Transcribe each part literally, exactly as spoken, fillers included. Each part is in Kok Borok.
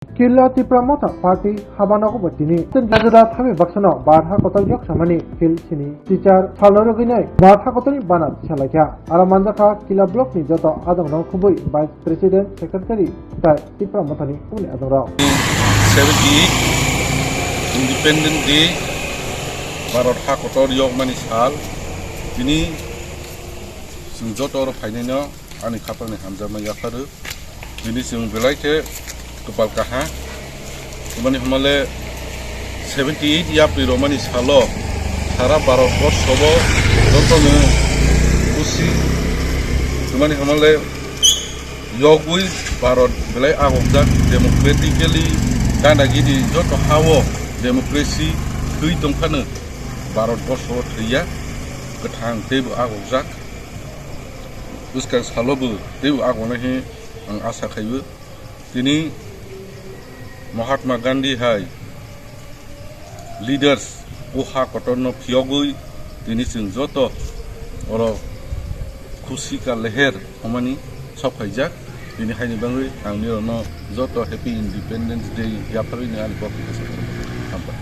Killa Tipra Motha Party habanogo bo tini. Ten jagada thabi baksano bar ha kotor yok samani Kil sini teacher salno rogwinai bar ha kotorni bana salaikha. Aro manjakha Killa block ni joto adongrok khubui vice president, secretary tai Tipra Mothani hwnwi adongrok. Seventy eight Independent Day, Bharat ha kotor yokmani sal. Tini chwng joto oro phainaino ani khaphangni hamjakma yapharwi. Tini chwng belai khe kwpal kaham. Tamani hwnmale seventy eight yapri romani salo sara Bharat borsobo jotono khusi. Tamani hwnmale yogwi Bharat belai agokjak, democratically gana gini joto hao democracy thwi tongphano Bharat borso thwiya, kwthang teibo agokjak. Bwskang salobo teibo agonai hwnwi ang asa khaibo. Tini Mahatma Gandhi hai leaders o ha kotorno phiyogwi tini chwng joto oro khusi ka leher hwnmani sok phaijak. Tini haini bagwi ang nirokno joto Happy Independence Day yapharwi ni ani kok hambai.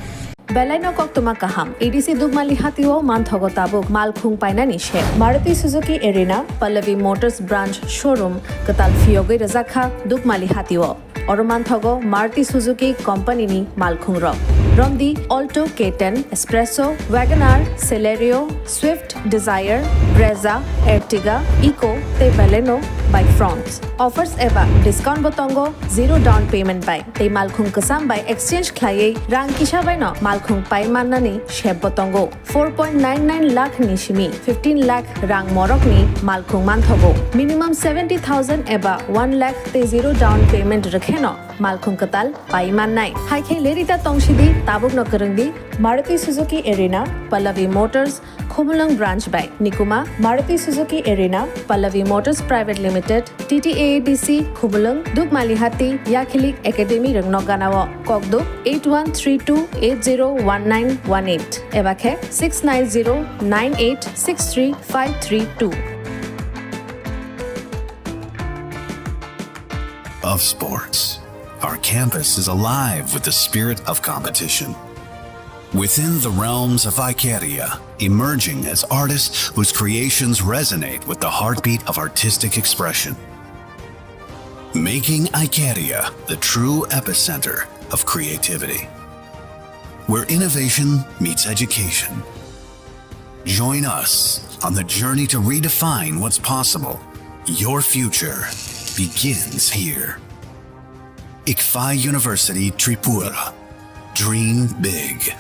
Belai no koktwma kaham. A D C Dukmali hatio manthogo tabuk malkhung painani se. Maruti Suzuki Arena, Pallavi Motors Branch Showroom kwtal phiyogwi rwjakha Dukmali hatio. Oro manthogo Maruti Suzuki Company ni malkhung rok. Romdi Alto, K ten, Espresso, Wagon R, Celerio, Swift, Dzire, Brezza, Ertiga, Eeco tei Baleno by Fronx. Offers eba discount bo tongo, zero down payment bai. Tei malkhung kwcham bai exchange khlaiwi rang kisa bai no malkhung pai mannani sep bo tongo. Four point nine nine lakh ni simi fifteen lakh rang morok ni malkhung manthogo. Minimum seventy thousand eba one lakh tei zero down payment rwkhe no malkhung kwtal pai mannai. Hai khe leri ta tongsidi, tabuk no kwrwngdi Maruti Suzuki Arena, Pallavi Motors, Khumulwng Branch bai. Nikuma, Maruti Suzuki Arena, Pallavi Motors Private Limited, T T A A D C, Khumulwng, Dukmalihati, Yakhilik Academy rwngno ganao. Kokduk eight one three two eight zero one nine one eight. Eba khe six nine zero nine eight six three five three two. Of sports. Our campus is alive with the spirit of competition. Within the realms of Icaria, emerging as artists whose creations resonate with the heartbeat of artistic expression. Making Icaria the true epicenter of creativity, where innovation meets education. Join us on the journey to redefine what's possible. Your future begins here. ICFAI University Tripura. Dream big.